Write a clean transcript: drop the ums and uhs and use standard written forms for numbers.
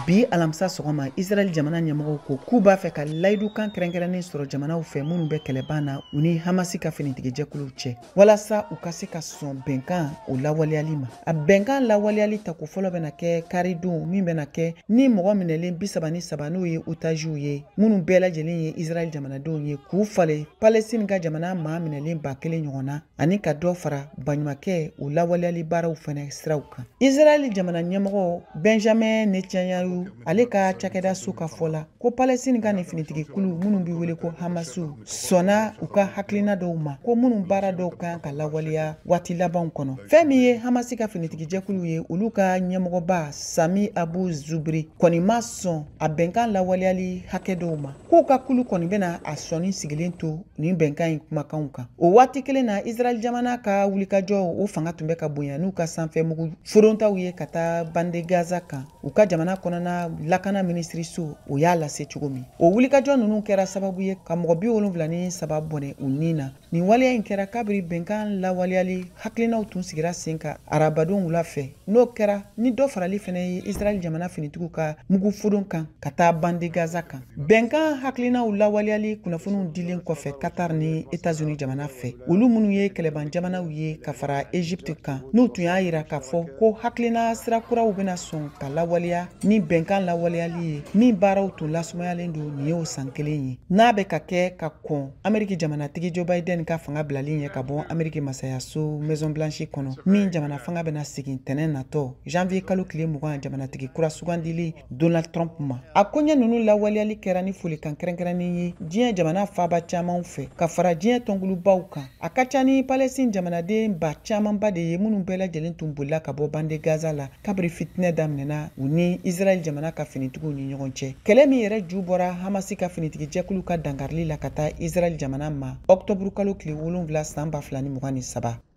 Bi alamisa sɔgɔma, Israɛl jamana ɲɛmɔgɔw ko k'u b'a fɛ ka layidukan kɛrɛnkɛrɛnnen sɔrɔ jamanaw fɛ minnu bɛ kɛlɛban na u ni Hamasi ka finitigijɛkuluw cɛ, walasa u ka se ka sɔn bɛnkan o lawaleyali ma. A bɛnkan lawaleyali tako fɔlɔ bɛna kɛ karidon min bɛna kɛ ni mɔgɔ minɛlen 33, n'o ye otaziw ye, minnu bɛɛ lajɛlen ye Israɛl jamanadenw ye, k'u falen Palestine ka jamana maa minɛlen 1000 ɲɔgɔn na, ani ka dɔ fara baɲumakɛ o lawaleyali baaraw fɛnɛ siraw kan. Israɛl jamana ɲɛmɔgɔ Benjamin Netanyahu, ale ka cakɛda so ka fɔ la ko Palestine ka nin finitigikulu minnu bɛ wele ko Hamasu sɔnna u ka hakilina dɔw ma, ko minnu baara dɔw kan ka lawaleya waati labanw kɔnɔ. Fɛn min ye Hamasi ka finitigijɛkulu ye, olu ka ɲɛmɔgɔba Sami Abu Zubri kɔni ma sɔn a bɛnkan lawaleyali hakɛ dɔw ma, k'u ka kulu kɔni bɛna a sɔnni sigilen to nin bɛnkan in kumakanw kan. O waati kelen na, Israɛl jamana ka wulikajɔ o fanga tun bɛ ka bonya n'u ka sanfɛ mugu forontaw ye ka taa bande Gaza kan. U ka jamana kɔnɔna lakana minisiriso o y'a lase cogo min, o wulikajɔ ninnu kɛra sababu ye ka mɔgɔ 73 bɔnɛ u ni na. Nin waleya in kɛra kabiri bɛnkan lawaleyali hakilinaw tun sigira sen kan arabadon wula fɛ, n'o kɛra ni dɔ farali fɛnɛ ye Israɛl jamana finitigiw ka mugu foron kan ka taa bande Gaza kan. Bɛnkan hakilinaw lawaleyali kunnafoniw dilen kɔfɛ Qatar ni États-Unis jamana fɛ, olu minnu ye kɛlɛban jamanaw ye ka fara Égypte kan, n'u tun y'a yira k'a fɔ ko hakilina sira kuraw bɛna sɔn ka lawaleya ni bɛnkan lawaleyali ye min baaraw tun lasumayalen don nin y'o san kelen ye, n'a bɛ ka kɛ ka kɔn Ameriki jamanatigi Joe Biden ka fanga bilali ɲɛ ka bɔ Ameriki masayaso Maison Blanche kɔnɔ, min jamana fanga bɛna segin tɛnɛn natɔ janvier kalo tile 20 jamanatigi kura sugandili Donald Trump ma. A koɲɛ ninnu lawaleyali kɛra ni folikan kɛrɛnkɛrɛnnen ye diɲɛ jamana faaba camanw fɛ ka fara diɲɛ tɔnkulubaw kan. A ka ca ni Palestine jamanaden ba camanba de ye minnu bɛɛ lajɛlen tun bolila ka bɔ bande Gaza la kabiri fitinɛ daminɛna u ni Israɛl jamana ka finitigiw ni ɲɔgɔn cɛ. Kɛlɛ min yɛrɛ ju bɔra Hamasi ka finitigijɛkulu ka dankarili la ka taa Israɛl jamana ma octobre kalo tile 7 san 2023.